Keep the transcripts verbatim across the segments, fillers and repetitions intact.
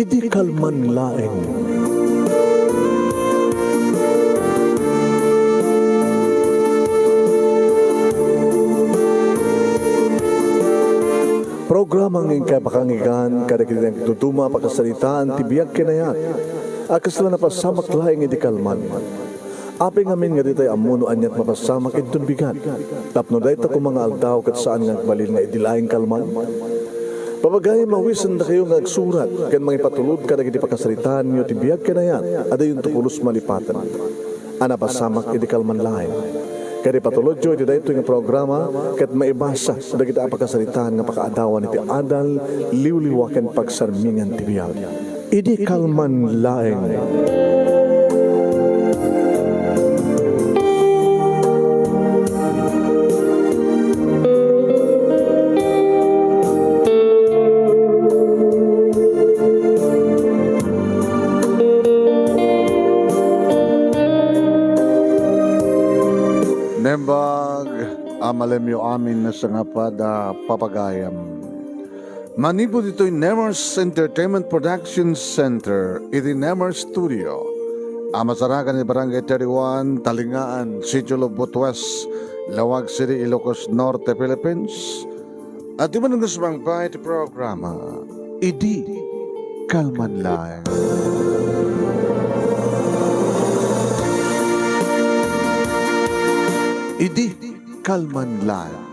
Idi kalman laeng. Programa nga inkay pakangigan kadagiti nagduduma a pakasaritaan ti biag ken ayat a kasla napasamak laeng idi kalman. Apay ngamin nga ditay ammo no aniat mapasamak inton bigat? Tapno dayta koma nga aldaw ket saan nga agbalin nga idi laeng kalman? Papagayam, awisendakayo nga agsurat ken mangipatulod kadagiti pakasaritaanyo ti biag ken ayat a dayonto pulos malipaten a napasamak idi kalman laeng. Ket ipatulodyo iti daytoy nga programa ket maibasa dagiti a pakasaritaan nga pakaadawan iti adal, liwliwa ken pagsarmingan ti biag. Idi kalman laeng. Nembag a malemyo amin a sangapad a papagayam. Manipud ditoy Nemers Entertainment Production Center iti Nemers Studio a masarakan iti Barangay thirty-one, Talingaan, Sitio Lobot West, Laoag City, Ilocos Norte, Philippines. Adda manen nga sumangpet iti programa, Idi Kalman Laeng. Idi Kalman Laeng.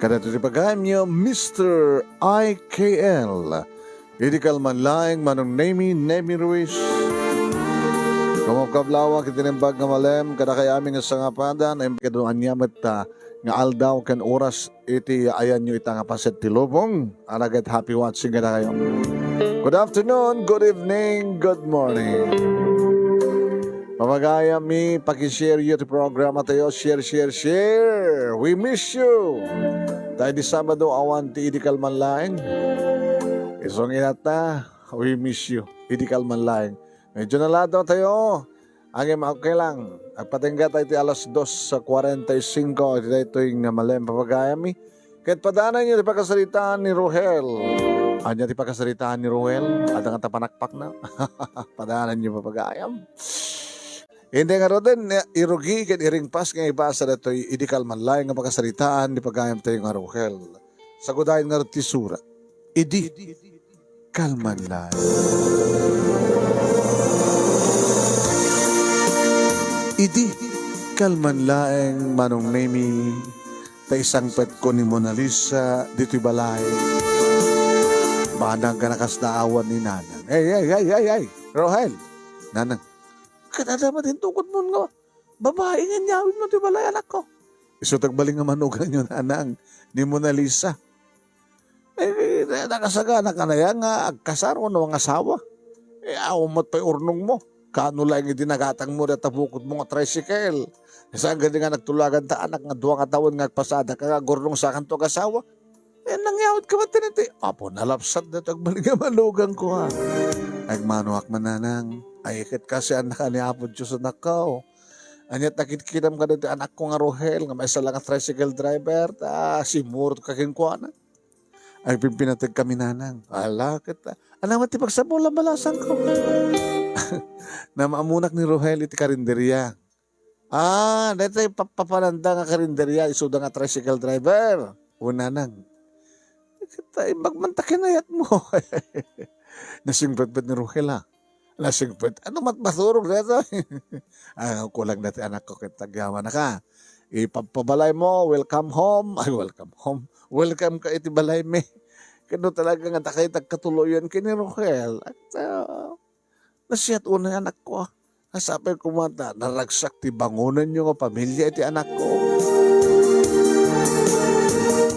Kadagiti pagayamyo, Mister I K L. Idi kalman laeng, Manong Nemi, Nemi Ruiz. Kumabkablawa iti naimbag nga malem, kadakayo amin nga sangapadan, imbag no ania met ta nga aldaw ken oras iti ayanyo ita nga paset ti lubong. Aragid, happy watching kadakayo. Good afternoon, good evening, good morning. Mamagayam mi, pakishare yo ti programa tayo. Share, share, share. We miss you. Tayo di Sabado, awan ti idi kalman laeng. Isong inata, we miss you. Idi kalman laeng. Medyo naladaw tayo. Agim, okay lang. Agpatingga tayo ti alas dos sa kwarenta y singko. Iti daytoy nga malem, papagayam mi. Ket padanan yo ti pakasaritaan ni Rohel. Ania ti pakasaritaan ni Rohel? Adda nga ta panakpakna? Padanan yo, papagayam. Hindi nga ruden, irugi ken iringpas nga ibasa datoy idi kalman laeng nga pakasaritaan ni pagayam tayo nga Rohel. Sagudayen nga rud ti sura. Idi kalman laeng. Idi kalman laeng, Manong Nemi, ta isangpetko ni Mona Lisa ditoy balay. Manang nga nakasdaawan ni Nanang. Ay, ay, ay, ay, ay! Rohel! Nanang, ket adda met intukod mo nga babai nga inyawidmo ti balay, anakko. Isu ti agbalin nga manuganyo, Nanang, ni Mona Lisa. Eh, nakasagana ka na ya nga agkasar wenno nga asawa. Eh, awan met pay urnongmo. Kaano laeng idi nagatangmo dayta bukodmo nga tricycle? Saan gani nga nagtulagan ta anak nga dua nga tawen nga agpasada ka nga agurnong sakanto agasawa? Eh, nangyawid ka met iti, apo, nalapsat dayta agbalin nga manuganko, ha. Agmanoak man, Nanang. Ay, ket kasi annaka ni Apo Dios, anakko. Ania ta kitkitam kadagiti anakko nga Rohel nga maysa la nga tricycle driver, ta simurot ka kenkuana. Agpimpinateg kami, Nanang. Ala, ket, ah, ania met ti pagsapulan, balasangko? Namaamunak ni Rohel iti karinderia. Ah, daytoy pappapananda nga karinderia, isuda nga tricycle driver. O, Nanang. Ket, ah, imbag man ta kinayatmo. Nasingpetpet ni Rohel, ah. Nasingpet. Ano met masurog daytoy? Ah, kulang na ti anakko ket agyamanaka. Ipagpabalay mo, welcome home. Ay, welcome home. Welcome ka iti balay mi. Kano talaga nga dakay tagkatuloyan ken ni Rohel. At, ah, nasiat unay anakko. Nasapay koma ta naragsak ti bangonenyo nga pamilia iti anakko.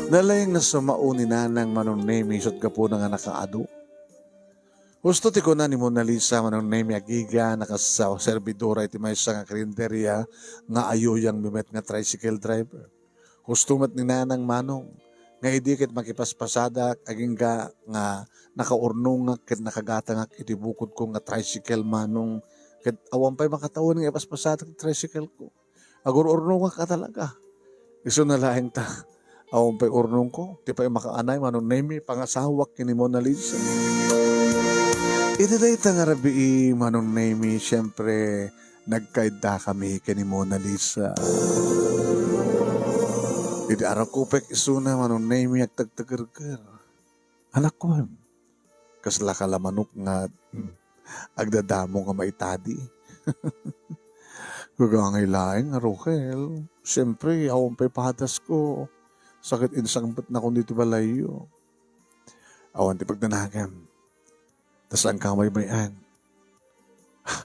Nalaing nga sumao ni Nanang Manong Nemi isut' gapuna nga nakaadu. Husto ti kuna ni Mona Lisa, Manong Nemi, agiga, nakasaw-, servidora iti maysa nga karinderia nga ayuyang mi met nga tricycle driver. Husto met ni Nanang, Manong, nga idi ket makipaspasadak, agingga nga nakaurnongak ket nakagatangak iti bukodko nga tricycle, Manong, ket awan pay makatawen nga ipaspasadak ti tricycle ko. Agur-urnongak a talaga. Isuna laeng ta, awan pay urnongko, ti pay makaanay, Manong Nemi, pangasawak ken ni Mona Lisa. Iti dayta nga rabii, Manong Nemy, siempre, nagkaidda kami ken ni Mona Lisa. Idi arakupek isuna, Manong Nemy, agtagtagerger. Anak ko, em, kasla ka la manok nga, hmm, agdadamo nga maitadi. Gagangay laeng nga, Rohel. Siempre, awan pay padasko. Sakit insang bet nakon ditoy balayyo. Awan ti pagdanagem. Ta saanka a maybay-an.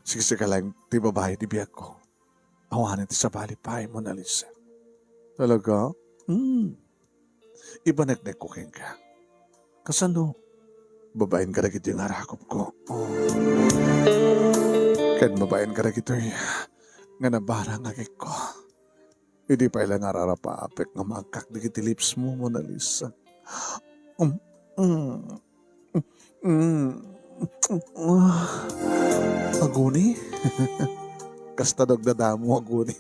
Siksika laeng ti babai ti biagko. Awanen ti sabali pay, Mona Lisa. Talaga? Hmm. Ipaneknekko kenka. Kasano? Babaen kadagitoy nga arakupko. Oh. Ken babaen kadagitoy nga nabarang agikko. Idi pay la nga ararapapek nga maagkak dagiti lips mo, Mona Lisa. Mm, mm, mm, ah, aguni? Kasta dagdadamo, aguni.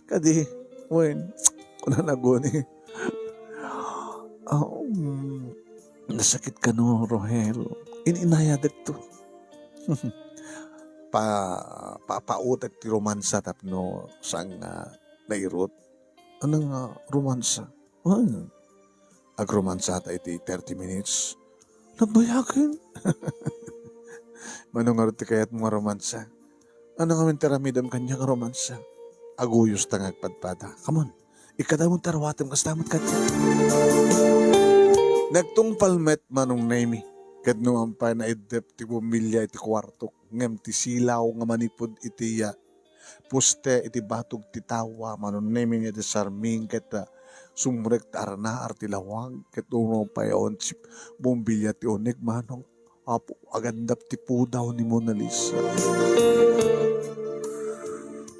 Kadi, wen, kunan aguni. Ah, mm, nasakit kano, Rohel. In-inayadekto. Pa-, pa-, pautek ti romansa tapno saan nga nairut. Ano nga romansa? Ay, agromansata iti thirty minutes. Nagbayagen. Mano ngarud ti kayatmo nga romansa? Ano ngamin ti aramidem kaniak nga romansa? Aguyos ta nga agpadpada. Come on. Ikkadamon ta ruatem kasta met kaniak. Nagtungpal met, Manong Nemy. Ket numan pay naiddep ti bombilya iti kuartok, ngem ti silaw nga manipud iti, ah, poste iti batog ti tawa, Manong Nemy, nga disarming ket, ah, sumrek ti arnaar ti lawag, ket uno pay awan ti bombilya ti uneg, Manong. Apo, agandap ti pudaw ni Mona Lisa.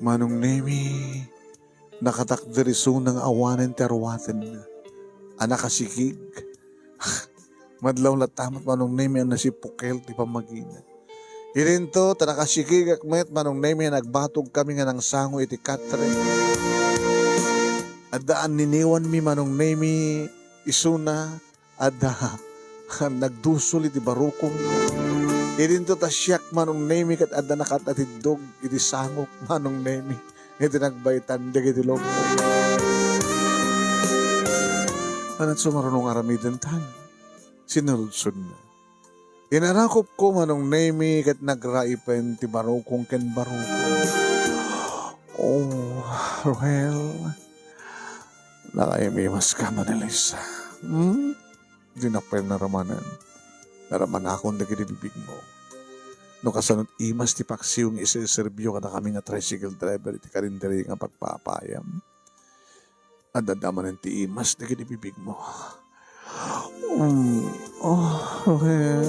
Manong Nemy, nakatakder isuna nga awanen ti aruatenna a nakasikig. Madlaw latta met, Manong Nemy, a nasipukel ti pammagina. Idinto, ta nakasikigak met, Manong Nemy, a nagbatog kami nga nangsango iti katre. Adda anniniwanmi, Manong Nemy, isuna, adda nagdusol iti barukong. Idinto ta siak, Manong Nemy, ket adda nakaatatiddog iti sangok, Manong Nemy, iti nagbaitan dagiti lubong. Anat sumarunong aramiden tan? Sinurudsodna. Inarakupko, Manong Nemy, ket nagraipen ti barukong ken barukong. Oh, Rohel, nakaimimaska, Mona Lisa. Hmm? Dinak pay naramanen. Naramanakon dagiti bibigmo. No kasano ti imas ti paksiw nga iserserbio kadakami nga tricycle driver iti karinderia nga pagpaapayam. Adda manen ti imas dagiti bibigmo. Mm. Oh, okay.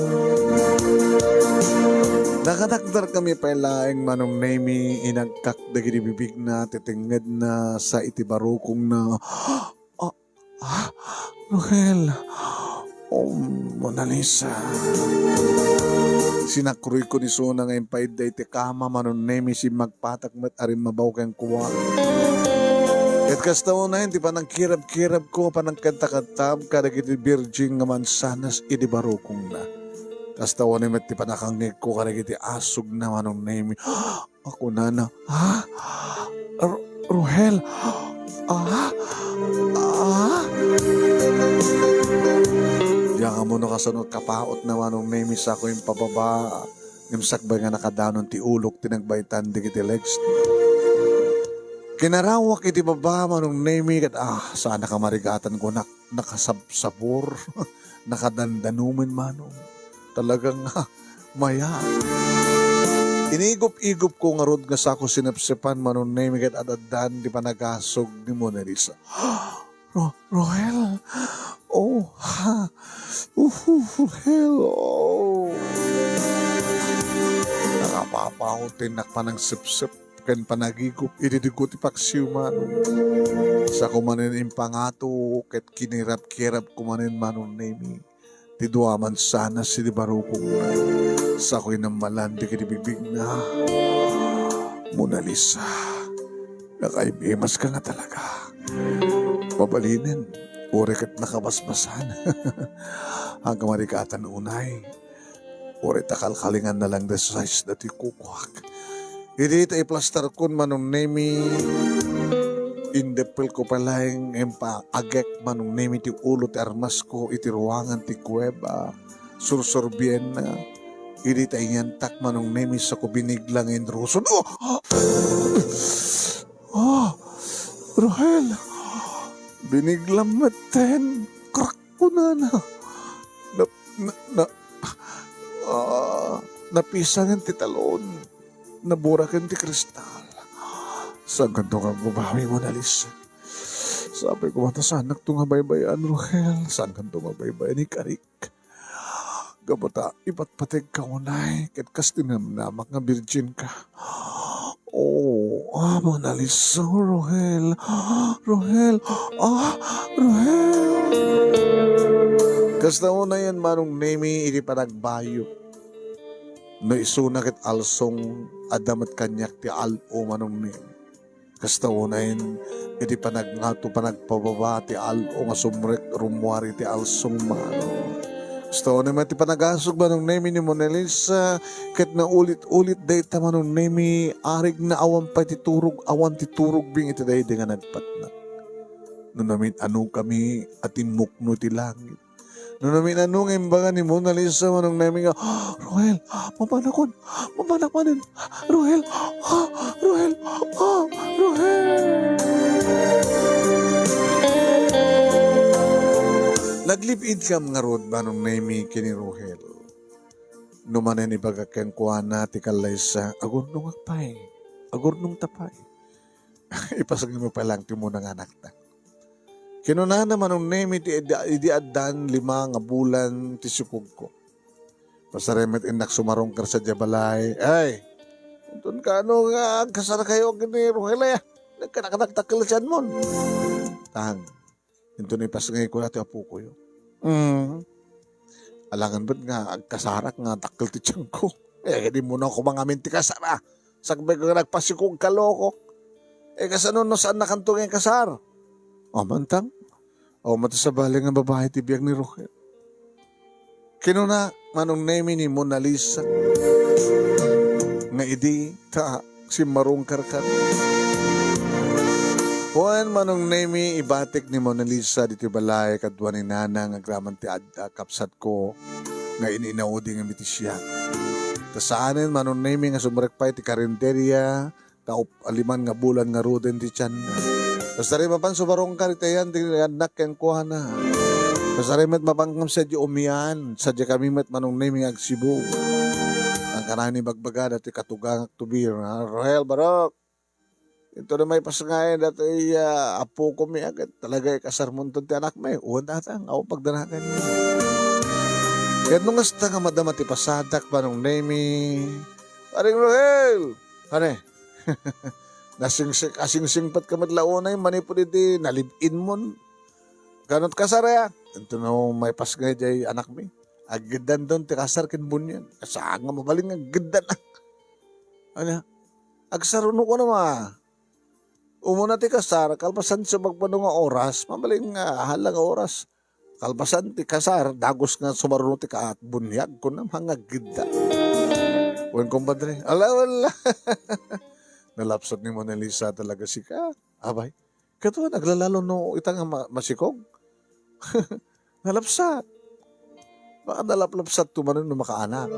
Nakatakder kami pay laeng, Manong Nemy, inagkak dagiti bibigna, ti tengngedna, sa iti barukongna. Ah, ah, Rohel. Oh, Mona Lisa. Sinakroyko ni Sona nga impaidda iti kama, Manong Nemy, simmagpatak met a rimmabaw kenkuana. Ket kasta unay ti panangkirabkirabko, panangkantakadtab kadagiti birgin nga mansanas idi barukongna. Kasta unay met ti panakangngegko kadagiti asugna, Manong Nemy. A kunana, "Ha? Ro-, Rohel? Ah? Ah?" Diak ammo no kasano kapautna, Manong Nemy, sa ko impababa. Ngem sakbay nga nakadanon ti ulok ti nagbaitan dagiti legs. Kinarawak iti baba, Manong Nemy, ket, ah, saanak a marigatan, kunak, nakasabsabor, nakadandanumen, Manong. Talagang, ah, maya. Inigup-igupko ngarud nga sako sinepsepan, Manong Nemy, ket ad-addaan ti panagasog ni Mona Lisa. Ro-, Rohel? Oh, ha? Uhu, Rohel, oh. Nakapapautin nak panangsepsep ken panagigup idi dagiti paksiw, Manong. Sako manen impangato ket kinirabkirabko manen, Manong Nemy, ti dua mansanas idi barukongna. Sako inammalan dagiti bibigna. Mona Lisa, nakaim-imaska nga talaga. Mabalinen, uray ket nakabasbasan. Agka marigatan unay. Uray ta kalkalinganna lang da size dati kukuak. Idi ta iplastarkon, Manong Nemi, indeppelko pay laeng nga impaagek, Manong Nemi, ti ulo ti armasko iti ruangan ti kuweba. Sursurbienna. Idi ta inyantak, Manong Nemi, sako binigla nga inruson. Oh! Oh! Rohel! Biniglam metten. Krak! Kunana, na, na, na, ah, napisangen ti talon, naburaken ti kristal. Saan kanto nga agbabawi, Mona Lisa? Sapay koma ta saanakto nga baybay-an, Rohel. Saan kanto nga baybay-an, ikarik. Gapu ta ipatpategka unay, ket kas ti namnamak nga birjin ka. Oh, ah, Mona Lisa, Rohel. Rohel, ah, Rohel. Kasta unayen, Manong Nemi, iti panagbayo. No isuna ket alsong, adda met kaniak ti al-o, Manong Nemi. Kasta unayen, iti panagngato, panagpababa ti al-o nga sumrek rummuar iti alsong, Manong. Kasta unayen met ti panagasug, Manong Nemi, ni Mona Lisa, ket naulit-ulit dayta, Manong Nemi, arigna awan pay ti turog, awan ti turog bing iti daydi nga nagpatnak. No namin-ano kami a timmukno iti langit. No namin-ano nga imbaga ni Mona Lisa, Manong Nemi, nga, "Rohel, mapanakon, mapanak manen. Rohel, ah, Rohel, ah, Rohel." Naglib-idkam ngarud, Manong Nemi, ken ni Rohel. No manen ibaga kenkuana ti kallaysa, agurnongak pay, agurnongta pay. Ipasngaymo pay laeng ti umuna nga anakta. Kinunana, Manong Nemi, ti idi, idi addan lima nga bulan ti sikogko. Masarayaw met innak sumarungkar sadiay balay. Ay, inton kaano nga agkasarkayo ken ni Rohel, a? Nagkanakadakdakkel ti sianmon. Tang, inton ipasngay koma ti apokoyo. Mm. Alangan met nga agkasarak nga dakkel ti tianko. Eh, di mo na ako mangamin ti kasar, a. Sakbay nga nagpasikog ka, loko. Eh, kasano no saannakanto nga inkasar? Aw, mantang. Aw, mata sabali nga babai ti biag ni Rohel. Kinuna, Manong Nemi, ni Mona Lisa nga idi ta simmarungkarkan. Wen, Manong Nemi, ibatik ni Mona Lisa ditoy balay kadua ni Nana nga agraman ti ad-, a, kabsatko nga in-inaudi nga mitisian. Ta saanen, Manong Nemi, nga sumrek pay ti karinderia, ta up-, a liman nga bulan ngaruden ti tianna. Kasari mapan sumarungkar iti ayan ti annak kenkuana. Kasari met mapan kami sadiay umian, sadiay kami met, Manong Nemi, nga agsibu. Ang kanani bagbagada ti katugangak tubir, ha, Rohel, Barok. Ito na may pasngay datoy, a, apokomi, a, ket talaga ikasarmonton ti anakmi. Wen, tatang, awan pagdanagan. Ket no kasta nga madama ti pasadak, Manong Nemi, Paring Rohel! Ania? Nasingsing-, asingsingpetka met la unay manipud iti nalib-inmon. Kanat kasar, a? Inton no may pasngay diay anakmi. Aggiddanton ti kasar ken buniag. Saan nga mabalin nga aggiddan, a? Ania? Agsaruno ko na, ma. Umuna ti kasar, kalpasan ti sumagmamano nga oras, mabalin nga hala nga oras. Kalpasan ti kasar, dagus nga sumaruno ti kaat, buniag, kunam, nga aggiddan. Wen, kumpadre, ala, wala. Nalapsat ni Mona Lisa talaga sika. Abay, kaduan, aglalalo no ita nga ma-, masikog. Nalapsat. Baka nalaplapsatto manen no makaanak.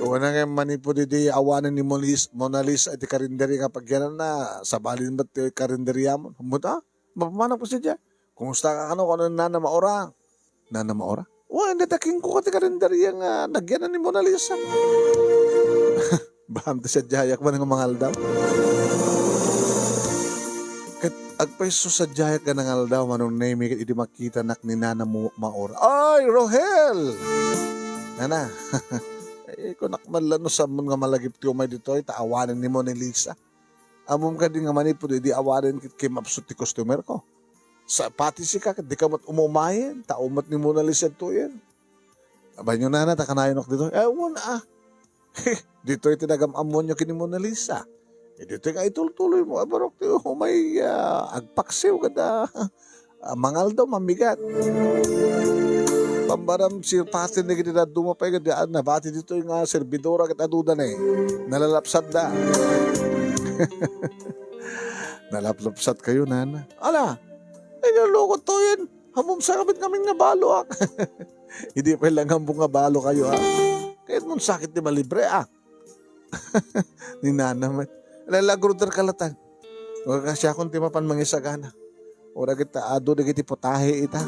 Wen, nga manipud idi awanen ni Monis-, Mona Lisa iti karinderia nga pagyananna, sabalin met ti karinderiamon. Ammom ta? Mapamanam ko sadiay. Kumusta ka kano, kano Nana Maura? Nana Maura? Wen, dayta kenkuana ti karinderia nga nagyanan ni Mona Lisa. Baan ta sadiayak man nga mangaldaw? Ket agpayso sadiayak nga nangaldaw, Manong Nemi, ket idi makitanak ni Nana Mo-, Maura. Ay, Rohel! Nana, eh, kunak man la no saanmon nga malagip ti umay ditoy, ta awanen ni Mona Lisa. Ammom kadi nga manipud idi awanen ket kimapsut ti customer ko. Sa pati sika ket dika met umumayen, ta umay met ni Mona Lisa ditoyen. Abanyo, Nana, ta kanayonok ditoy. Eh, wen, a. Ditoy ti nagam-ammoanyo ken ni Mona Lisa. Eh, ditoy nga itultuloymo, a, Barok, ti umay, a, agpaksiw kada, a, mangaldaw, mamigat. Pambaram, sirpaten dagiti dadduma pay ket, ah, nabati ditoy nga servidora ket aduna ne. Nalalapsatda. Nalaplapsatkayo, nana. Ala, ay, nalukot to yan. Hammom sa kapit ngamin nga balo, ah. Idi pay lang hammom nga balo kayo, ah. Kayatmon sakit ti malibre, ah. Ni nana met. Ala, la, order ka latan. Uray, kasiakon ti mapan mangisagana. Uray, ket adu dagiti putahe ita.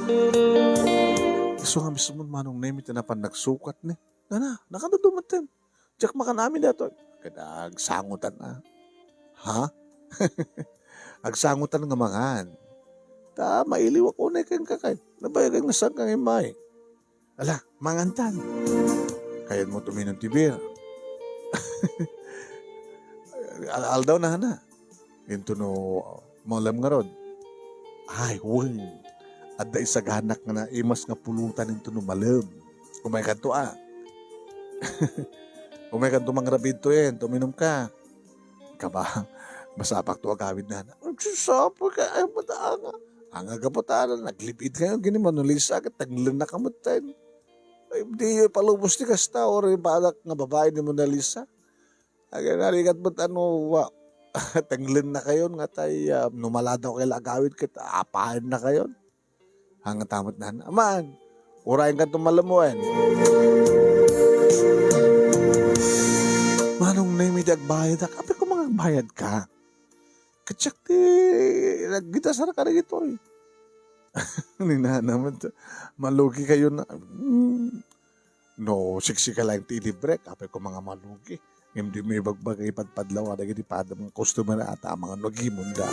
Isu nga mismo, Manong Nemi ti napan nagsukat ni. Nana, nakadudumaten. Diak makan amin daytoy. Ket agsangotan, ah. Ha? Agsangotan nga mangan. Ta mailiwak unay kenka kay. Nabayagan nga saan ka nga immay. Ala, mangantan. Kayatmo ti uminom ti beer. Al-, aldaw na, nana. Intono malem ngarud. Ay, wen. Adda isaganak nga naimas nga pulutan intono malem. Umaykanto, ah. Umaykanto mangrabiidto, eh. Intono uminumka. Kaba, masapakto agawid, nana. Agsasapul ka, ay, mata anga. Anga gapu ta, naglibid kayo, gini Mona Lisa, ket taglennak ka met tayo. Ay, di palubos ti kasta, or yung badak nga babae ni Mona Lisa. Agay narigat met ano, wa-, tenglen na kayon nga tay, ah, no maladaw kay la agawid ket apaen na kayon. Hangta met nana. Aman, urayen ka tumalemuen. Manong Nemi, di agbayadak. Apay ko mangagbayad ka? Ket siak ti naggitasar ka dagitoy. Ni nana met, malugi kayo na. Hmm. No, siksika laeng ti ilibrek, apay ko manga malugi. Ngem dimo ibagbaga ipadpadlaw kadagiti padam nga customer a ta amangan no agimunda.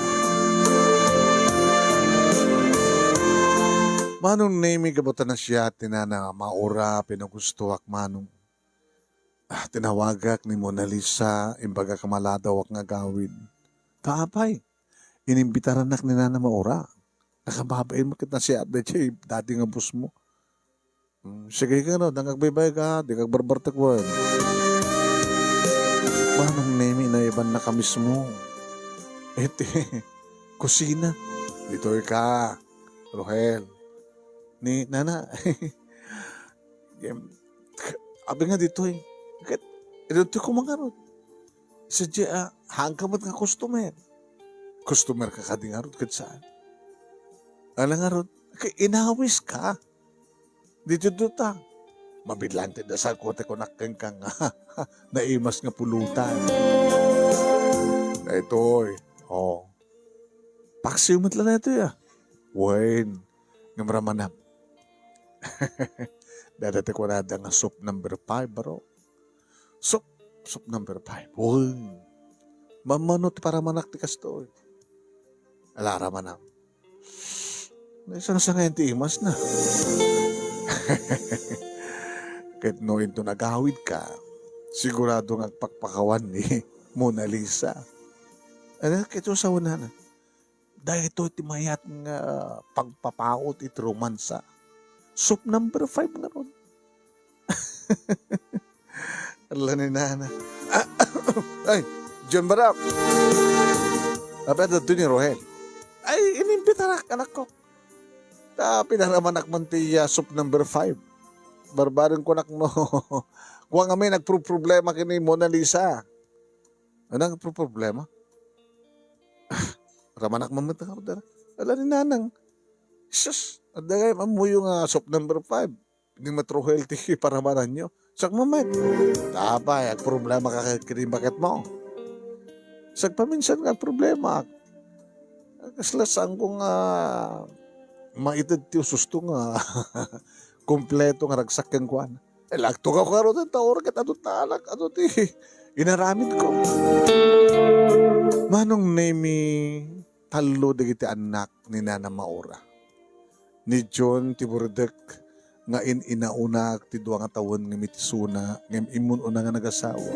Manong Nemi, gapu ta nasia ti nana Maura, pinagustoak, Manong. Ah, tinawagak ni Mona Lisa, imbagak a maladawak nga agawid. Ta apay, inimbitaranak ni nana Maura. Nakababain mo ket nasia daytoy dati nga boss mo. Mm, sige ka, no, nang agbaybay ka, di ka agbarbartek wen. Manong Nemi, naibanna ka mismo. Iti kusina. Ditoy ka, Rohel. Ni nana. Em, abi nga ditoy. Ket, ditoy ko mangarod. Sadja, ah, haan ka met nga customer. Customer ka kadi ngarud, ket saan? Ala ngarud, kay inawis ka. Ditoy duta. Mabilang ti dasal ko ti kunak kenka nga naimas nga pulutan. Daytoy. Oh. Paksiw met la daytoy, ah. Wen, ngem ramanam. Dada ti kunada nga soup number five, bro. Soup, soup number five. Wen. Mammano ti paramanak ti kastoy. Ala, ramanam. Naisangsangayan ti imas na. Ket no inton agawid ka, sigurado nga agpakpakawan ni Mona Lisa. Ano, ket sawanana. Daytoy ti mayat nga pagpapaut iti romansa. Soup number five ngarud. Ala ni nana. Ay, John Barap. Apay, adda ni Rohel. Ay, inimbitarak, anakko. Ta pinaramanak man ti, ah, soup number five. Barbareng kunak no. Kua ngamin, nagproproblema kini Mona Lisa. Ano ang problema? Ramanak man met nga order. Ala ni nanang. Sus, adda kay ammoyo nga soup number five. Ni Met Rohel ti paramananyo. Sak mamet. Tapay, agproblema ka ket kini baket mo. Sagpaminsan nga agproblema. Kasla saan ko nga maited ti ususto nga kompleto nga ragsak kenkuana. Ilagto ka karo ti taor ket adu ta anak, adu ti inaramid ko. Manong Nemi, tallo dagiti annak ni Nana Maura. Ni John ti burdek nga in-inaunak ti dua nga tawen ngem iti suna ngem immun-una nga nagasawa.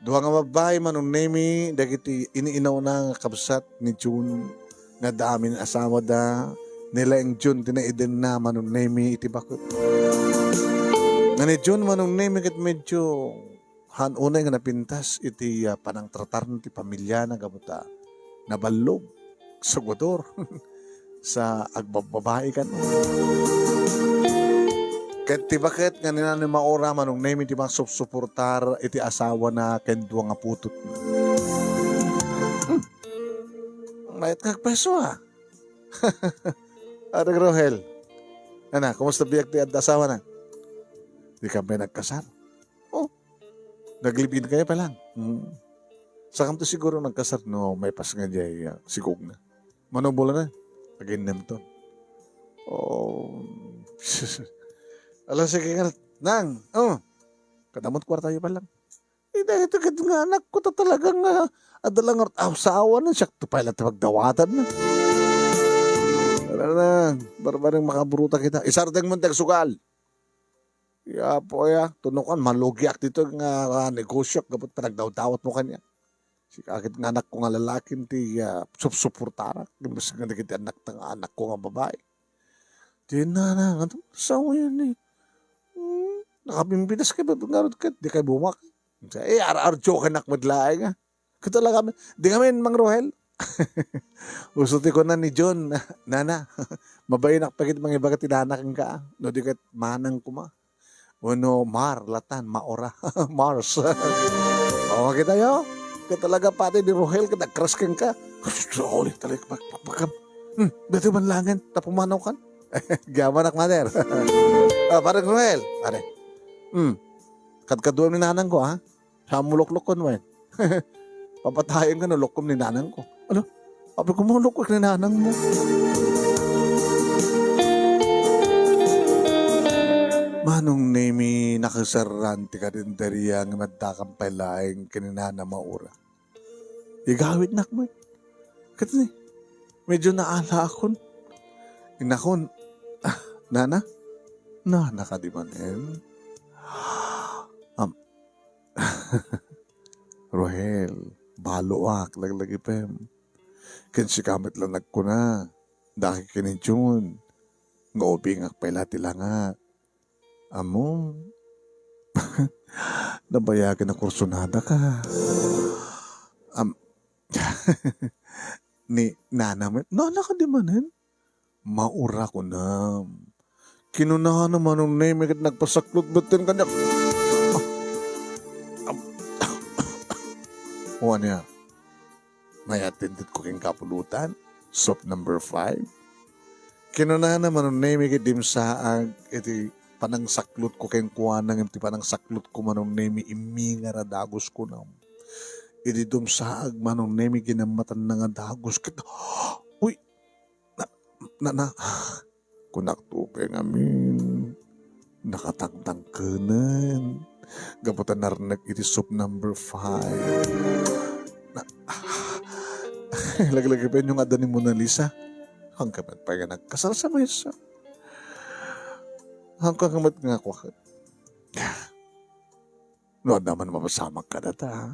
Dua nga babbai, Manong Nemi, dagiti in-inauna nga kabsat ni John nga adda amin asawada, ni Laeng John ti naidenna, Manong Nemi, iti baket. Nga ni John, Manong Nemi, ket medyo haan unay nga napintas iti, ah, panangtratarna ti pamiliana gapu ta naballog, sugodor, sa agbabbabai kano. Ket ti baket nga ni Nanay Maura, Manong Nemi, ti mangsupsuportar iti asawana ken dua nga putotna. Hmm. Mayat nga agpeso, ah. Ari Rohel. Ana, kumusta biag ti adda asawana? Dikami nagkasar. Oh, nag-live-in kayo pa lang. Hmm. Sakanto siguro nagkasar no maipas nga diay, ah, sigugna. Mano bulan na? Aginnemton. Oh. Ala, sige nga, Nang. Oh. Kadamot kwartayo pa lang. Eh, dahil ito ket nga anak ko ta talagang, ah, adda lang art-, aw, saawan na siya. Ito pa ila ti pagdawatan na. Ala na, barbareng makabruta kita. Isardeng mo ti agsugal. Ya, po, ya. Tunukan, malugiak dito nga, ah, negosyo. Kapag panagdawdawat mo kanya. Sika ket nga anak ko nga lalaki ti, ah, supsuportarak. Imbes nga dagiti anak ta nga anak ko nga babae. Di na, na, nga to, sao yan eh. Hmm, nakabimbidas kayo, ba't nga ket di kayo bumak? Eh, ar-, arjo ka nak medlaeng, ah. Ket talaga, di kami, Mang Rohel. Uso ti kuna ni John, nana, mabain ak pagit mangibaga ti nana kenka, ah. No di ket manang kuma. Wenno Mar, latan, Maura. Mars. O, makita yo? Ket talaga pati ni Rohel, ket agkras kenka. Ulit talaga, pak-, pak-, pakam. Hmm, dati man langen, tapo manaw kan. Gyamanak, mother. Ah, parang Rohel. Are. Hmm. Kadkaduam ni nanang ko, ha? Sa muluklukon, wen. Papatayen ka no lokom ni nanang ko. Ano? Abi ko, muluklok ni nanang mo. Manong Nemi, nakaserran ti karinderya nga maddakan pay laeng ken ni Nana Maura. Igawidnak met. Ket ni, medyo naala akon. Inakon, "Ah, nana? Nana ka di manen?" Am, Rohel, baloak, laglagipem. Ken sika met la nagkuna, daki ken ni Jun, nga ubingak pay la ti langa. Ammom, nabayagen a kursunada ka. Am, ni nana met, nana ka di manen? Maura kunam. Kinunana Manong Nemi ket nagpasaklot metten kaniak. Ah. Am. O ania? May attended ko ken kapulutan, soap number five. Kinunana Manong Nemi ket dimsaag iti panangsaklot ko kenkuana, ngem ti panangsaklot ko Manong Nemi immingar a dagus kunam. Idi dumsaag Manong Nemi, ginammatanna nga dagus ket, uy, na, na, na, kunak to pay ngamin. Nakatangtangkenen. Gapu ta narnek iti soap number five. Na, laglagipem nga adda ni Mona Lisa. Hangka met pay nga nagkasar sa maysa. Hangka met nga kuaket. No, adda man mapasamak kadata, ha?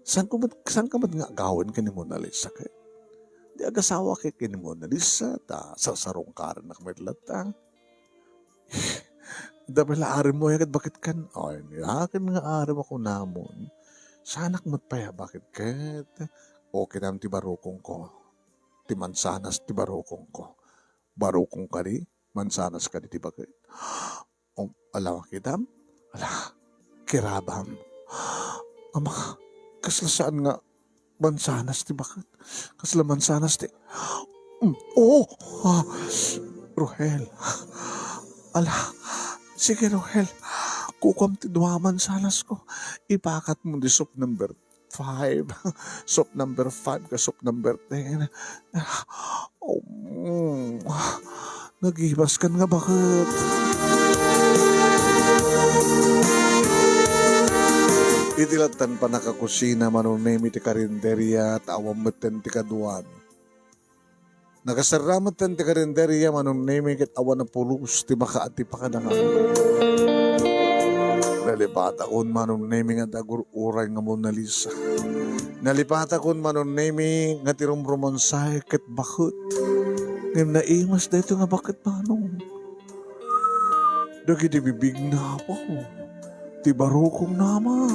Saan ko met, saan ka met nga agawen ken ni Mona Lisa ket? Di agasawa ket ken ni Mona Lisa, ta sarsarungkarennak met latta. Adda pay la arem mo, ket baket kan? Ay, ni akin nga arem a kunamon. Saanak met pay a baket ket? O, kitam ti barukong ko. Ti mansanas ti barukong ko. Barukong kadi, mansanas kadi ti baket. O, ala, makitam? Ala, kirabam. Ama, kasla saan nga mansanas ti baket? Kasla mansanas ti, mm, oo, ah, Rohel. Ala, sige, Rohel. Kukuam ti dua a mansanas ko. Ipakat mo di soap number five. Soap number five ka soap number ten. Oh, mm, nagibas kan nga baket. Iti lattan pannakakusina, Manong Nemi, ti karinderya, ta awan metten ti kaduami. Nakaserra metten ti karinderya, Manong Nemi, ket awan a pulos ti makaad ti pakadakami. Nalipatakon, Manong Nemi, nga dagur-uray nga Mona Lisa. Nalipatakon, Manong Nemi, nga ti rumrumonsay ket baket. Ngem naimas daytoy nga baket, Manong. Dagiti bibigna, Apo, ti barukongna man.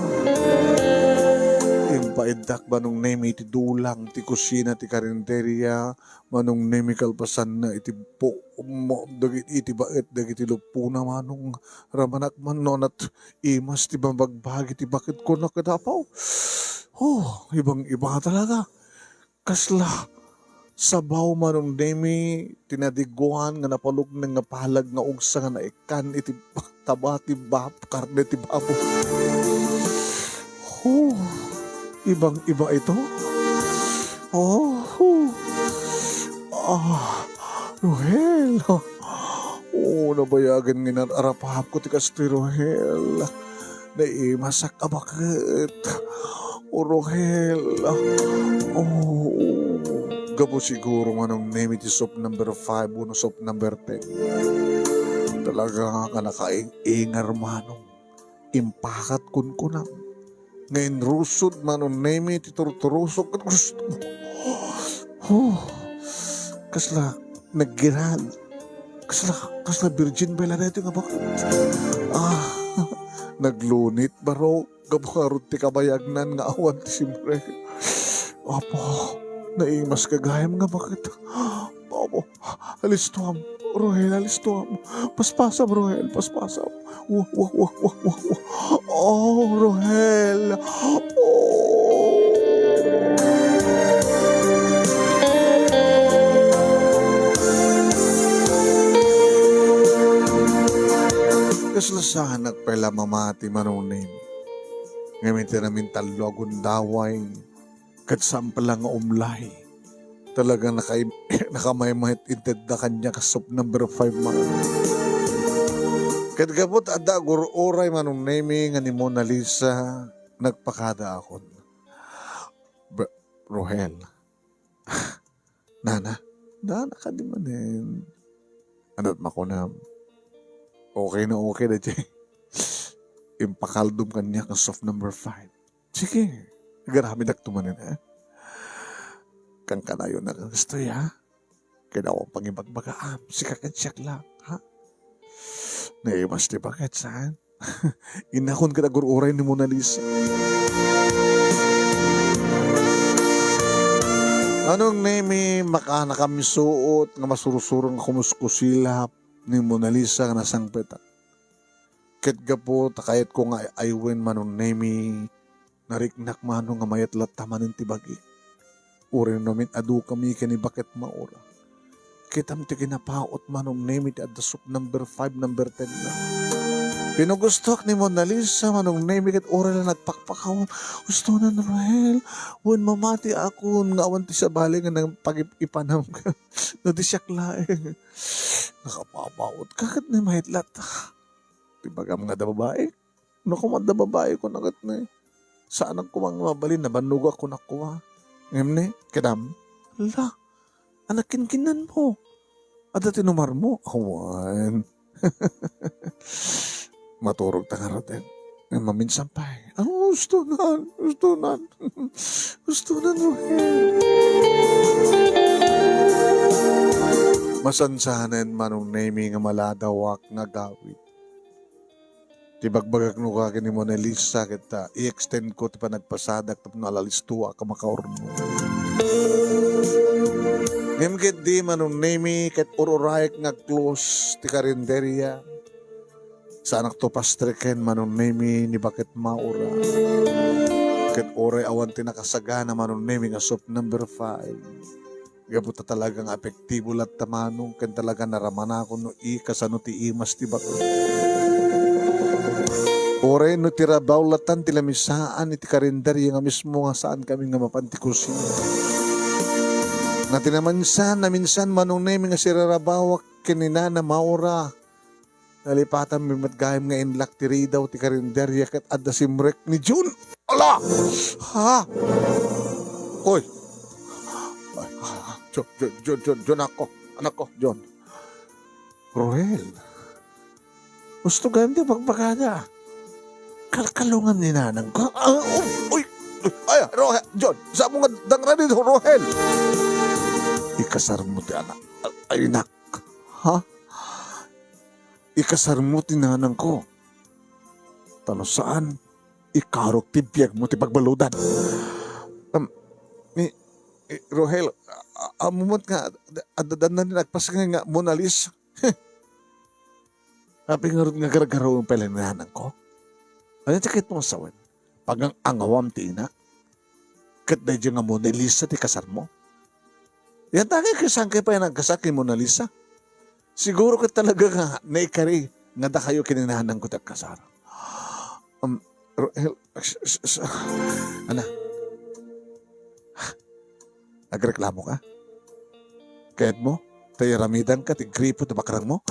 Impaiddak, Manong Nemi, iti dulang ti kusina ti karinderia, Manong Nemi, kalpasanna iti po-, mo-, dagiti, iti baet dagiti lupona, Manong. Ramanak man no nat-, imas ti mabagbagi ti baket ko na kadapaw. Oh, ibang-iba talaga. Kasla sabaw, Manong Nemi, ti nadiguan nga napalukneng nga palag nga ugsa nga naikkan iti taba ti bab-, karne ti babo. Oh, ibang-iba ito. Oh, ah, Rohel. Oh, nabayagen nga inar-arapahapko ti kastoy, Rohel. Naimasak a baket. O Rohel. Oh, gapu siguro, Manong Nemi, ti soap number five wenno soap number ten. Talaga nga nakaing-ingar, Manong. Impakat kunkunam. Nga inrusod, Manong Nemi, ti turturusok ket gusto mo. Oh, kasla naggiral. Kasla, kasla virgin bay la daytoy nga baket. Ah, naglunit barok gapu ngarud ti kabayagnan nga awan ti simrek. Apo, naimas gagayyem nga baket. Apo, alistuam, Rohel, alistuam. Paspasam, Rohel, paspasam. Wa, wa, wa, wa, wa, wa. Oh, Rohel. Oh. Kasla saanak pay la mamati, Manong Nemi. Ngem iti namintallo a gundaway, ket saan pay la nga umlay. Talaga nakaim-, nakamaymay ti intedda kaniak a soap number five, Manong. Ket gapu ta adda agur-uray, Manong Nemi, nga ni Mona Lisa, nagpakadaakon. Br-, Rohel. Nana, nana kadi manen. Ada't makunam. Okay na okay da, Jay. Impakaldom kaniak a soap number five. Sige, agaramidakto manen, ha? Kankanayon a kastoy, ha? Kailangan pangibagbagaam, sika ken siak lang, ha? Naimas ti baket, saan? Innakon ket agur-uray ni Mona Lisa. Manong Nemi, makaanakam isuot nga masursuro nga kumuskusilap ni Mona Lisa nga nasangpetak. Ket gapu ta kayatko nga ay-aywen, Manong Nemi, nariknak, Manong, nga mayat latta manen ti bagi. Uray no amin-adukami ken ni Baket Maura. Kitam ti kinapaut, Manong Nemi, ti adda soap number five, number ten na. Pinugustoak ni Mona Lisa, Manong Nemi, ket uray la nagpakpakawan. Gustonan, Rohel, wen mamatiakon nga awan ti sabali nga nagpagip-ipanam. No di siak laeng. Nakapapaut ka ket ni mayat latta. Ti bagam nga adda babai? No koma adda babai, kunak ket ni, saanak koma nga mabalin, nabannogak kunak koma. Ngem ni, kidam, ala, anak kinkinan mo. Adda ti numar mo? Awan. Maturog ta ngaruden. Ngem maminsan pay. Ang gusto nan, gusto nan. Gusto nan, Rohel. Masansanen, Manong Nemi, nga maladawak nga agawid. Ti bagbagak no ka ken ni Mona Lisa, ket, ah, i-extend ko ti panagpasadak tapno alalistoak a makaurno. Ngem ketdi, Manong Nemi, ket ur-urayek nga close ti karinderia. Saanak to pastreken, Manong Nemi, ni Baket Maura. Ket uray awan ti nakasagana, Manong Nemi, nga soap number five. Gapu ta talaga nga epektibo latta, Manong, ken talaga naramanakon no i-, kasano ti imas ti baket. Uray no ti rabaw lattan ti lamisaan iti karinderia nga mismo nga saankami nga mapan ti kusina. Nga ti naminsan, naminsan, Manong Nemi, nga sirarabawak ken ni Nana Maura. Nalipatanmi met gayam nga inlak ti ridaw ti karinderia ket adda simrek ni Jun. Ala! Ha? Koy! Ay, ah, Jun, Jun, Jun, Jun, Jun, ako. Anak ko, Jun. Rohel. Gusto gayam ti bagbagada. Kalkalungan ni nanang ko. Ah, oh, uy! Ay, Rohel, Jun, saan mo nga dangra dito, Rohel? Ikasar mo ti anak. Ay, nak. Ha? Ikasar mo ti nanang ko. Ta no saan, ikarok ti biagmo ti pagbaludan. Um, ni, ni Rohel, a-, a-, ammom met nga, ad-, ad-, addan nga agpasngay nga Mona Lisa. Apay ngarud nga gargarawen pay la ni nanangko? Ania ti kayatmo nga sawen? Pagang-angawam ti inak? Ket daydiay nga Mona Lisa ti kasarmo? Yan tangay ket saan kayo pay nagkasar ken Mona Lisa? Siguro ket talaga nga naikari nga dakayo ken ni nanangko ti agkasar. Um, Ro-, hel-, s-, s-, s-, ana? Agreklamo ka? Kayatmo ta aramidanka ti gripo ti bakrangmo?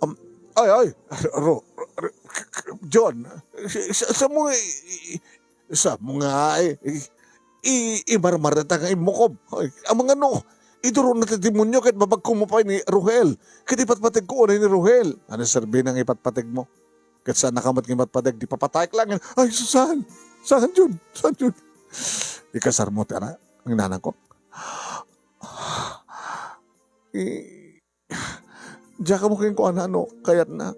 Um, ay, ay, Ro-, Ro-, Ro-, John, sa-, sa-, saanmo nga i-, i-, saanmo nga i-, i-, i-, imarmarita nga immukob? Ay, amangan no, idurona ti demonio ket babagko pay ni Rohel. Ket ipatpategko unay ni Rohel. Ania serbina nga ipatpategmo? Ket saannaka met nga ipatpateg, di papatayek laeng. Ay, saan? Saan, John? Saan, John? Ikasarmo ti anak, ni nanangko. I-, diak ammo kenkuana no kayatna.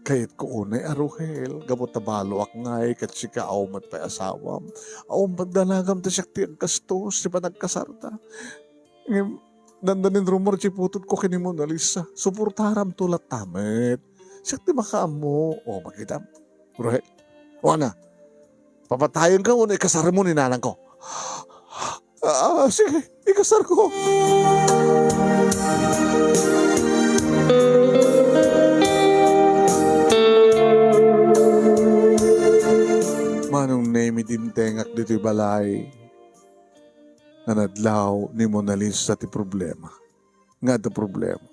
Kayatko unay a Rohel, gapu ta baloak ngay, ket sika awan met pay asawam. Awan pagdanagam ta siak ti aggastos ti panagkasarta. Ngem, dandanin rumor ti putotko ken ni Mona Lisa. Suportaramto latta met. Siak ti makaammo. O, makitam. Rohel. O, ana? Papatayenka wenno ikasarmo ni nanangko? Ah, sige, ikasarko. Manong Nemi, dimtengak ditoy balay. Nanadlaw ni Mona Lisa ti problema. Nga adda problema.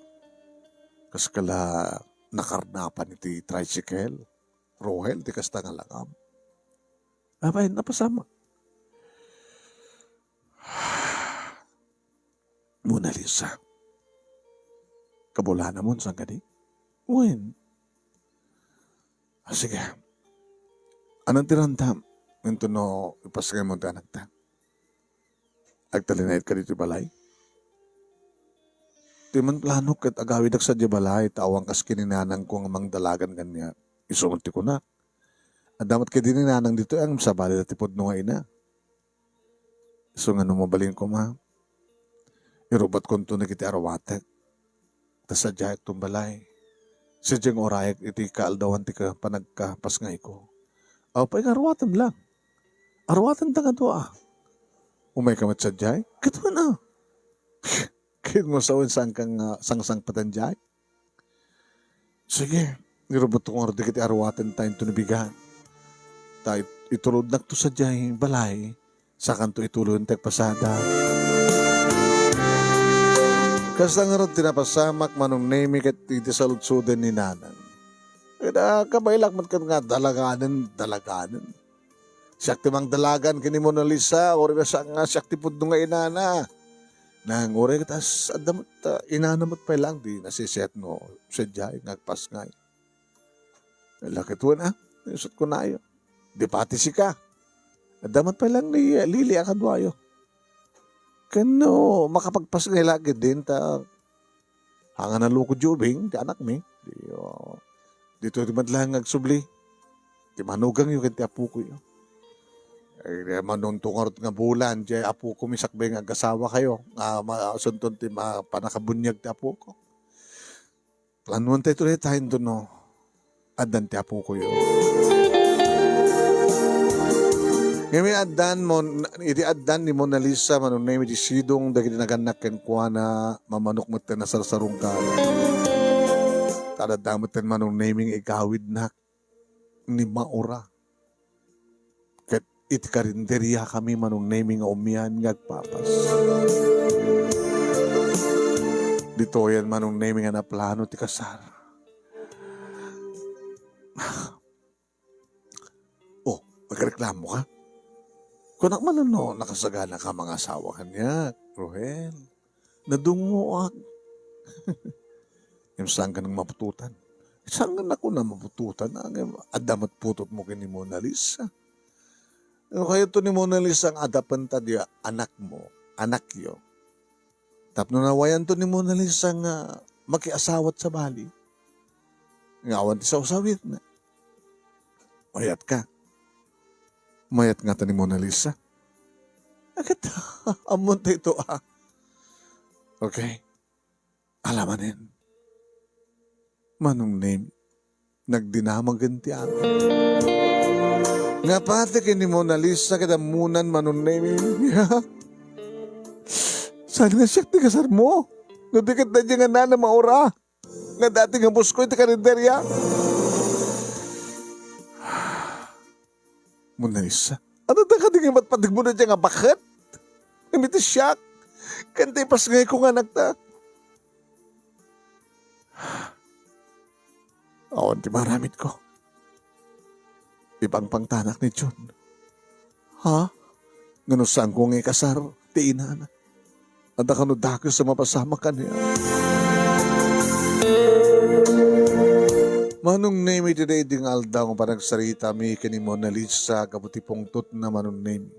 Kas kala nakarnapan iti tricycle. Rohel, ti kasta nga langam. Apay, napasamak. Mona Lisa. Kabulanamon, saan kadi? Wen. Ah, sige. Anan ti ranta? Inton no ipasngaymo ti anakta. Agtalinaedka ditoy balay? Ti man plano ket agawidak sadiay balay, ta awan kas ken ni nanangko nga mangdalagan kaniak. Isu met ti kunak. Adda met kadi ni nanang ditoy, ngem sabali la ti pudno nga ina. Isu nga no mabalin koma, irubatkonto dagiti aruatek. Ta sadiay agtumbalay. Sadiay nga urayak iti kaaldawan ti ka-, panagkapasngayko. Aw pay nga aruatem lang. Aruaten ta nga dua. Umayka met sadiay? Ket wen a. Ket mo sawen, saanka nga sangsangpeten diay? Sige, irubotko ngarud dagiti aruaten ta inton bigat. Ta it-, itulodnakto sadiay balay, sakanto ituloyen ti agpasada. Kasta ngarud ti napasamak, Manong Nemi, ket iti saludsoden ni Nanang. Ket, ah, kabaelak met ket nga dalaganen, dalaganen. Siak ti mangdalagan ken ni Mona Lisa, uray saan nga siak ti pudno nga inana. Nang uray ket as-, adda met, ah, inana met pay laeng ti nasiset no sadiay nga agpasngay. Lakit wen, ah, isut kunayo. Di pati sika. Adda met pay laeng ni Lily a kaduayo. Ken no makapagpasngay la ketdin ta, haan nga nalukod ti ubing ti anakmi. Di, oh, ditoy ti met laeng nga agsubli. Ti manugangyo ken ti apokoyo. Ay, manunto ngarud nga bulan, diay apokomi sakbay nga agasawakayo. Nga ma-, sunton ti ma-, panakabuniag ti apoko. Planuentayo dayta inton no addan ti apokoyo. Ngem addan Mon-, iti addan ni Mona Lisa, Manong Nemi, ti sidong dagiti nagannak kenkuana, mamanok met ti nasarsarungkar. Ta adda met ti Manong Nemi nga igawidnak ni Maura. Ket iti karinderiakami, Manong Nemi, nga umian nga agpapas. Ditoyen, Manong Nemi, nga naplano ti kasar. Oh, agreklamo ka? Kunak man no nakasaganaka mangasawa kaniak, Rohel. Nadungngoak. Ngem saanka nga maputotan? Saanka nga maputotan? Ngem adda met putotmo ken ni Mona Lisa. No kayatto ni Mona Lisa nga adapenta ti anakmo, anakyo. Tapno nawayanto ni Mona Lisa nga makiasawat sabali, nga awan ti sawsawitna. Mayat ka. Mayat ngata ni Mona Lisa? Agat, ammon ta ito, ah. Okay. Alamanen. Manong Nemi, nagdinamagen ti amin. Nga pati ken ni Mona Lisa ket ammonan, Manong Nemi. Saan nga siak ti kasarmo? No di ket daydi nga nana maura. Nga dati nga busko iti karinderya. Mona Lisa. Ano ta kadi nga imatpategmo na dyan nga baket? Ngem iti siak. Ken ti ipasngayko nga anakta. Awan ti maaramidko. Ipangpangtanak ni Jun. Ha? Ngano saanko nga ikasar ti inana? Adda kano dakes a mapasamak kaniak? Manong Nemi, iti daydi nga aldaw nga panagsaritami ken ni Mona Lisa gapu ti pungtotna, Manong Nemi.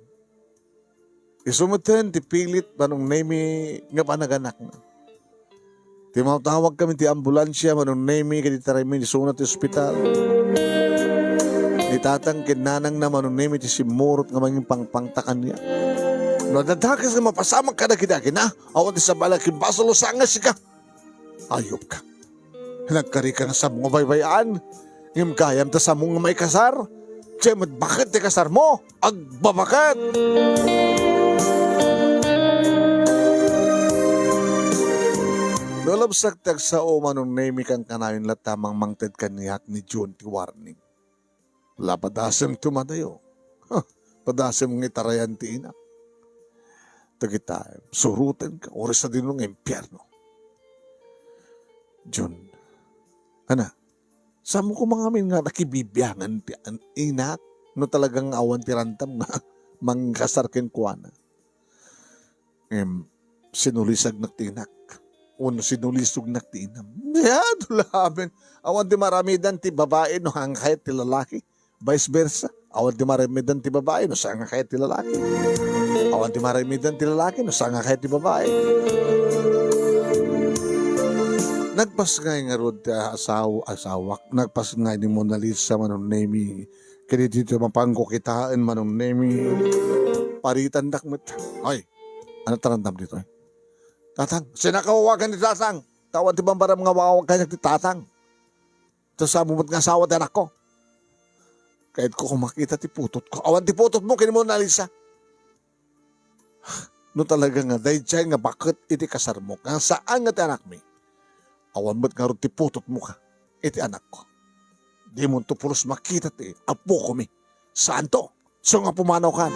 Isu metten ti pilit, Manong Nemi, nga panaganakna. Timmawtawagkami ti ambulansia, Manong Nemi, ket itaraymi isuna ti ospital. Ni tatang ken nanangna, Manong Nemi, ti simmurot nga mangipangpangta kaniak. No adda dakes nga mapasamak kadagiti agina, awan ti sabali a kimbasol no saan nga sika. Ayupka. Nagkarika nga saanmo nga baybay-an, ngem gayam ta saanmo nga maikasar. Diay met baket ti kasarmo. Agbabaket! No labsak ti agsao, Manong Nemi, kankanayon latta a mangted kaniak ni Jun ti warning. La, padasem ti umadayo. Huh, padasem nga itarayan ti inak. Dagita, surotenka, uray sadino nga impierno. Jun, ana, saanmo koma ngamin nga nakibibiangan ti an-, inak no talaga nga awan ti randam nga mangkasar kenkuana? Ngem sinulisagnak ti inak, wenno sinulisognak ti inam. Ya, dulaben. Awan ti maramidan ti babai no saan nga kayat ti lalaki. Vice versa. Awan ti maramidan ti babai no saan nga kayat ti lalaki. Awan ti maramidan ti lalaki no saan nga kayat ti babai. Nagpasngay ngarud ti asaw-, asawak. Nagpasngay ni Mona Lisa, Manong Nemi. Ket iti mapanko kitaen, Manong Nemi, paritandak met. Ay, ano tarandam ditoy? Tatang, sinakawawagan ni Tatang. Tawan ti bambaram nga awawag kaniak ti Tatang. Ta saanmo met nga asawa ti anakko. Kayatko koma makita ti putotko. Awan ti putotmo ken ni Mona Lisa. No talaga nga daydiay nga baket iti kasarmo, nga saan nga ti anakmi, awan met ngarud ti putotmo ka iti anakko. Dimonto pulos makita ti apokomi. Saanto. Isu nga pumanaw kan.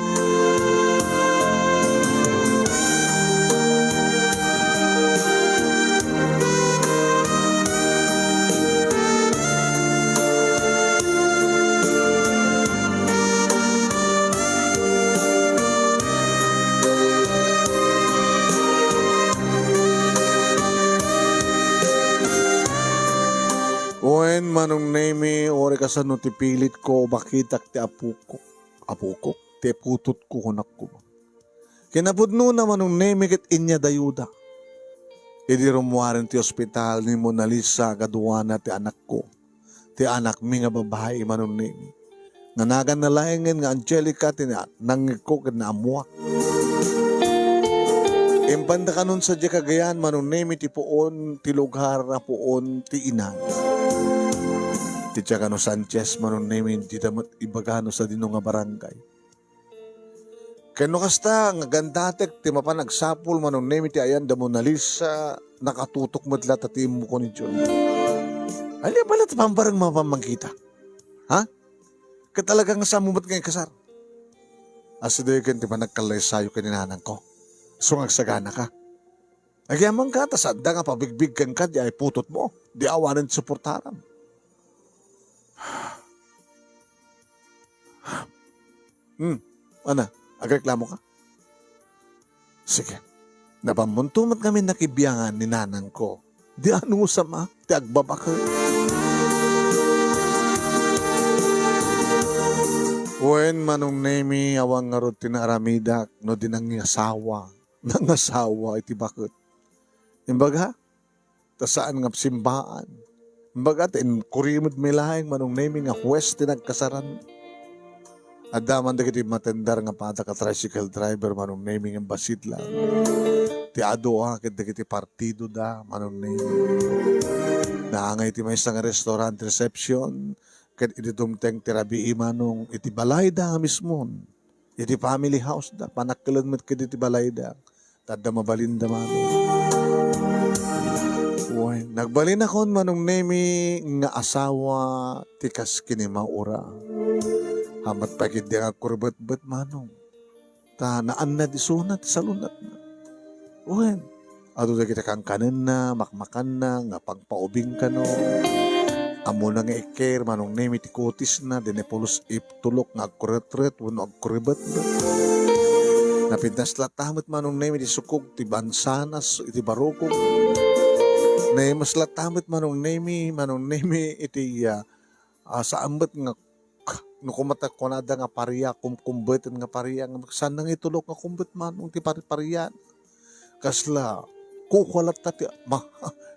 Wen, Manong Nemi, uray kasano ti pilitko, makitak ti apokok. Apokok? Ti putotko, kunak koma. Kinapudnona, Manong Nemi, ket inyadayuda. Idi rummuaren ti ospital ni Mona Lisa, kaduana ti anakko. Ti anakmi nga babai, Manong Nemi. Nga naganna laengen nga Angelica ti na-, nangngegko ket naammoak. Impanda kanon sadiay Cagayan, Manong Nemi, ti puon ti lugar a puon ti inana. Ti Cagano Sanchez, Manong Nemi, dida met ibaga no sadino nga barangay. Ken no kasta, nga gandatek ti mapan agsapul, Manong Nemi, ti ayan da Mona Lisa, nakatutok met latta ti immukon ni Jun. Ania pay latta ti bambarang mapan mangkita? Ha? Ket talaga nga saanmo met nga ikasar? Asidegen ti panagkallaysayo ken ni nanangko. Isu nga agsaganaka. Agyamankata, saanda nga pabigbigken ka, di ay putotmo. Di awanen suportaram. Hmm, ana, agreklamo ka? Sige. Nabanmonto met ngamin nakibiangan ni nanangko. Di anusam a, ti agbabaket. Wen, Manong Nemi, awan ngarud ti naaramidak no di nangasawa. Nangasawa iti baket. Imbaga, ta saan nga simbaan. Imbaga, ta inkuri met met laeng, Manong Nemi, nga huwes ti nagkasaran. Adda man dagiti matendar nga padak a tricycle driver, Manong Nemi, ngem bassit lang. Ti adu a ket dagiti partidoda, Manong Nemi. Naangay ti maysa nga restaurant reception, ket idi dumteng ti rabii, Manong, iti balayda nga mismon, iti family house da, panakkelenna met ket iti balayda. Ta adda mabalinda, Manong. Wen, nagbalinakon, Manong Nemi, nga asawa ti kas kinimaura. Hammet pay ketdi nga agkurbetbet, Manong. Ta naannad isuna ti salunatna. Wen, adu dagiti kankanenna, makmakanna, nga pagpaubing kano. Ammona nga iker, Manong Nemi, ti kutisna, dine pulos ip-, tulok nga agkuretret wenno agkurebetbet. Napintas latta met, Manong Nemi, ti sukog ti bansanas iti barukog. Naimas latta met, Manong Nemi, Manong Nemi, iti, ah, ah, saan met nga k-, no kumata-, kunada nga paria, kum-, kumbeten nga paria, nga saan nga itulok nga kumbet, Manong, ti pari-, paria. Kasla, kukua latta ti, ma-,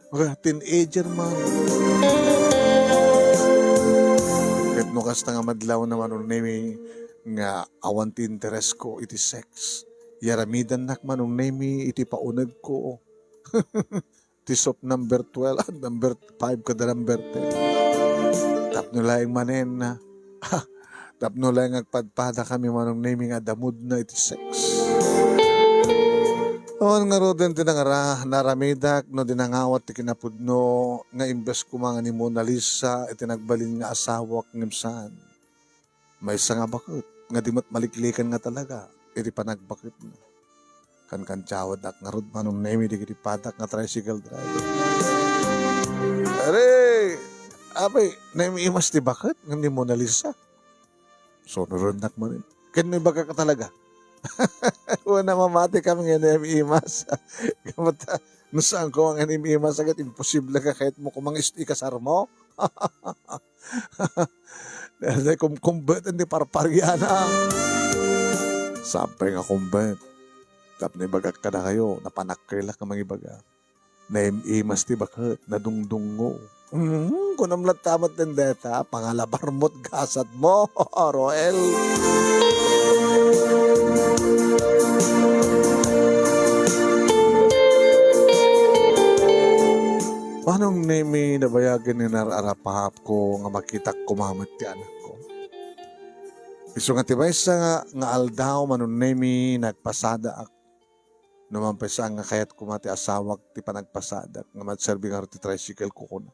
mga teenager man. Ket no kasta nga madlawna, Manong Nemi, nga awan ti interes ko iti sex, yaramidannak, Manong Nemi, iti paunegko. Ti sop number twelve, number five, kada number ten. Tapno laeng manen, ha, tapno laeng agpadpadakami, Manong Nemi, nga adda mood na iti sex. Awan ngaruden ti nangara-, naramidak no di nangawat ti kinapudno nga imbes koma nga ni Mona Lisa iti nagbalin nga asawak ngem saan. Maysa nga baket nga di met maliklikan nga talaga iti panagbaketna. Kankantiawadnak ngarud, Manong Nemi, dagiti padak nga tricycle driver. Are, apay, naim-imas ti baket ngem ni Mona Lisa. Sunurennak manen. Ken no ibagak a talaga. Wen a mamati kami nga naim-imas. Gamata, no saan ko nga naim-imas, agad imposible ka kahit mo kumang ist-, ikasar mo. Dahil kumkumbet ti parpariana. Sapay nga kumbet. Tapno ibagak kadakayo, napanakkelak nga mangibaga. Naim-imas ti baket, nadungdungngo. Hmm, kunam latta met dendeta, pangalabar mo't gasat mo, Roel. Manong Nemi, nabayagen ni nar-arapahapko nga makitak koma met ti anakko. Isu nga ti maysa nga, nga aldaw, Manong Nemi, nagpasadaak. Numan pay saan nga kayat koma ti asawak ti panagpasadak nga magserbi ngarud ti tricycle ko kuna.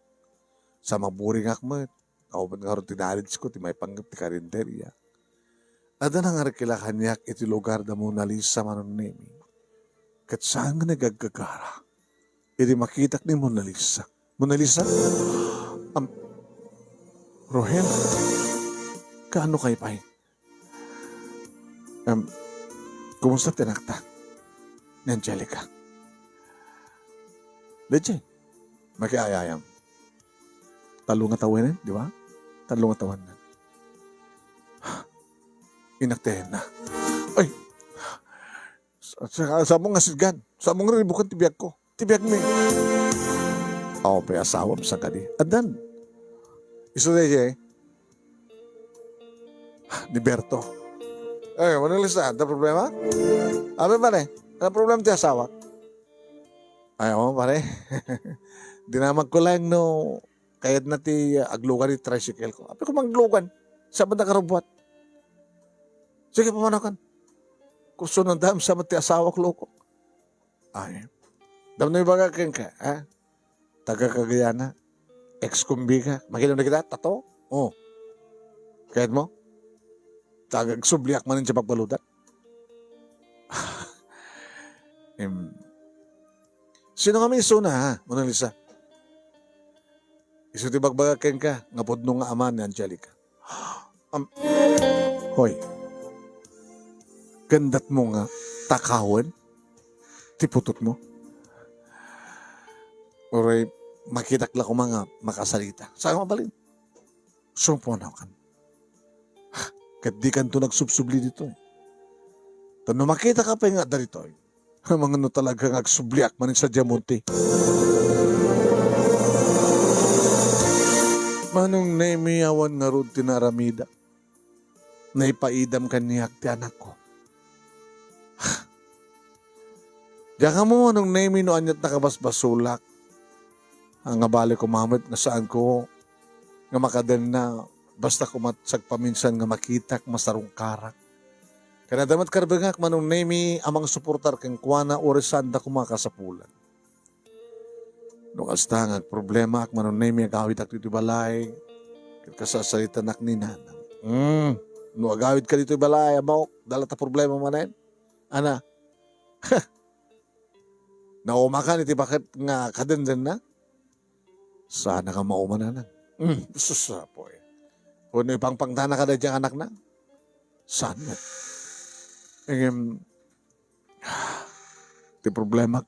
Sa maburingak met, awan ngarud ti knowledge ko ti maipanggep ti karinderya. Adda nangarkila kaniak iti lugar da Mona Lisa, Manong Nemi. Ket saan nga nagaggagara idi makitak ni Mona Lisa. Mona Lisa? Am, Rohel? Kaano kay pay? Em, kumusta ti anakta? Ni Angelica. Daydiay, makiayayam. Tallo nga tawen, di ba? Tallo nga tawen na. Inaktayan na. Ay! Sa, sa, sa mong asidgan, sa mong riribukan ti biag ko. Ti biag mi. Aw, pay asawam sa kadi. Addan. Isu daydiay. Ni Berto. Eh, ano lista? Ada problema? Abi pare, ano problema ti asawa? Ay, oo, pare. Dinamag ko lang no kayat na ti, ah, aglugan ti tricycle ko. Abi ko manglugan. Sa banda karubwat. Sige, pamanakan. Kurso ng dam sa ti asawa ko, loko. Ay. Dam na ibaga kenka, ha? Taga Cagayan na. Ex-kumbi ka. Makita na kita, tato? Oh. Kayat mo? Taga agsubliak man sa pagbaludan. Em, sino kami isuna, ha? Mona Lisa. Isu ti bagbaga kenka, nga pudno nga ama ni Angelica. Am, hoy, gandat mo nga takawen ti putotmo? Uray, makitak la koma nga makasarita. Saan mabalin? Sumpuan ako kan. Ket di kanto nagsubsubli ditoy. Ta no makita ka pay nga adda ditoy, mangano talaga nga agsubliak manen sa Diamonte. Manong Nemi, awan ngarud ti naramida. naipaidam kaniak ti anakko. Diak ammo, Manong Nemi, no aniat nakabasbasolak. Nga bali koma met nga saanko nga makadenna, basta koma sagpaminsan nga makitak, masarungkarak. Ken adda met karbengak, Manong Nemi, a mangsuportar kenkuana, uray saanda koma a kasapulan. No kasta nga agproblemaak, Manong Nemi, agawidak ditoy balay, ket kasasaritanak ni Nanang. Hmm, no agawidka ditoy balay, ammok, dala ta problema manen. Ana, naumakan iti baket nga kadendenna? Saan a nga mauman, Nanang. Hmm, sus, apoy. Wenno ipangpangtana kada diay anakna? Saan met. Ngem, ti problema,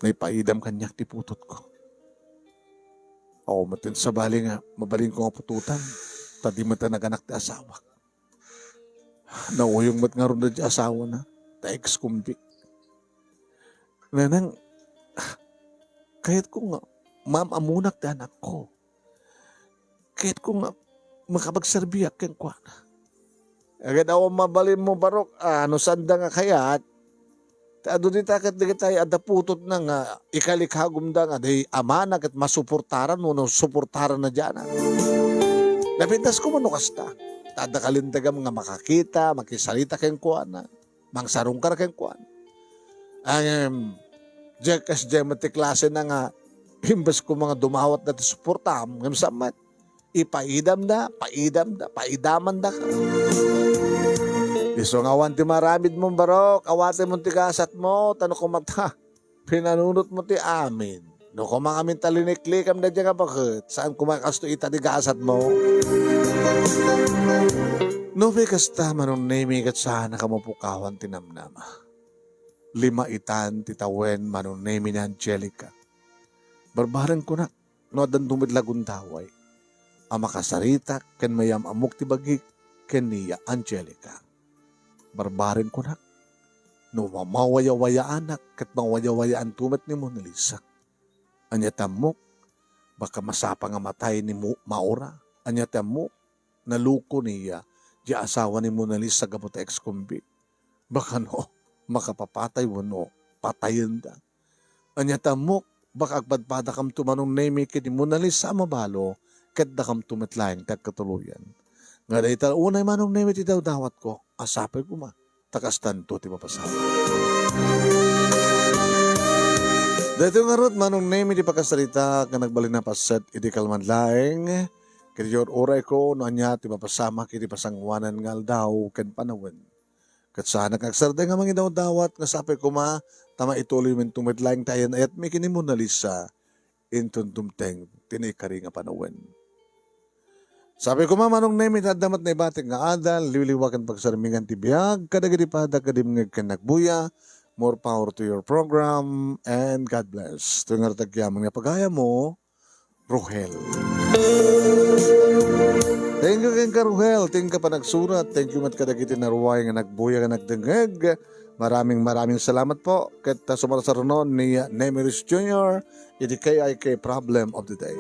naipaidam kaniak ti putotko. Awan met ti sabali nga mabalinko nga putotan, ta di met naganak ti asawak. Nauyong met ngarud ti asawana, ta ex-convict. Nanang, kayatko nga maam-amonak ti anakko. Kayatko nga makapagserbiak kenkuana. Ket awan mabalinmo, Barok, a, no saanda nga kayat, ta adu dita ket dagiti adda putotna nga ikalikagumda nga di amana ket masuportaran wenno suportaranna diay anak. Napintas koma no kasta. Ta adda kalintagam nga makakita, makisarita kenkuana, mangsarungkar kenkuana. Ngem, diak kasdiay met ti klasena nga imbes koma nga dumawatda ti suportam, ngem saan met. Ipaidamda, paidamda, paidamandaka. Isu nga awan ti maaramidmo, Barok, awatenmo ti gasatmo, ta no koma ta, pinanunotmo ti amin. No koma ngamin ta liniklikam daydiay nga baket, saan koma kastoy ita ti gasatmo. No kasta, Manong Nemi, ket saanka mapukawan ti namnama. Lima itan ti tawen, Manong Nemi, ni Angelica. Barbareng kunak, no addanto met la gundaway a makasarita ken mayam-ammok ti bagik ken ni Angelica. Barbareng kunak, no mawayawayaanak ket mawayawayaanto met ni Mona Lisa. Ania ti ammok, baka masapa nga matay ni Mu-, Maura? Ania ti ammok, naloko ni, ah, diay asawa ni Mona Lisa gapu ta ex-convict? Baka no, makapapatay wenno patayenda. Ania ti ammok, baka agpadpadakamto, Manong Nemi, ken ni Mona Lisa a mabalo, ket dakamto met laeng ti agkatuloyan. Nga dayta unay, Manong Nemi, ti dawdawatko, a sapay koma ta kastanto ti mapasamak. Daytoy ngarud, Manong Nemi, ti pakasarita nga nagbalin a paset iti kalman laeng. Ket iyur-urayko no ania ti mapasamak iti pasanguanan nga aldaw ken panawen. Ket saanak nga agsardeng a mangidawdawat nga sapay koma ta maituloyminto met laeng ti ayan-ayatmi ken ni Mona Lisa inton dumteng ti naikari nga panawen. Sapay koma, Manong Nemi, ta adda met naibatik nga adal, liwliwa ken pagsarmingan ti biag kadagiti pada ket dimngeg ken nagbuya. More power to your program and God bless. Itoy ngarud ti agyaman nga pagayammo, Rohel. Thank you kenka, Rohel. Thank you panagsurat. Thank you met kadagiti naruay nga nagbuya nga nagdengngeg. Maraming, maraming salamat po. Ket, ah, sumarsaruno ni, ah, Nemiris Junior iti K I K Problem of the Day.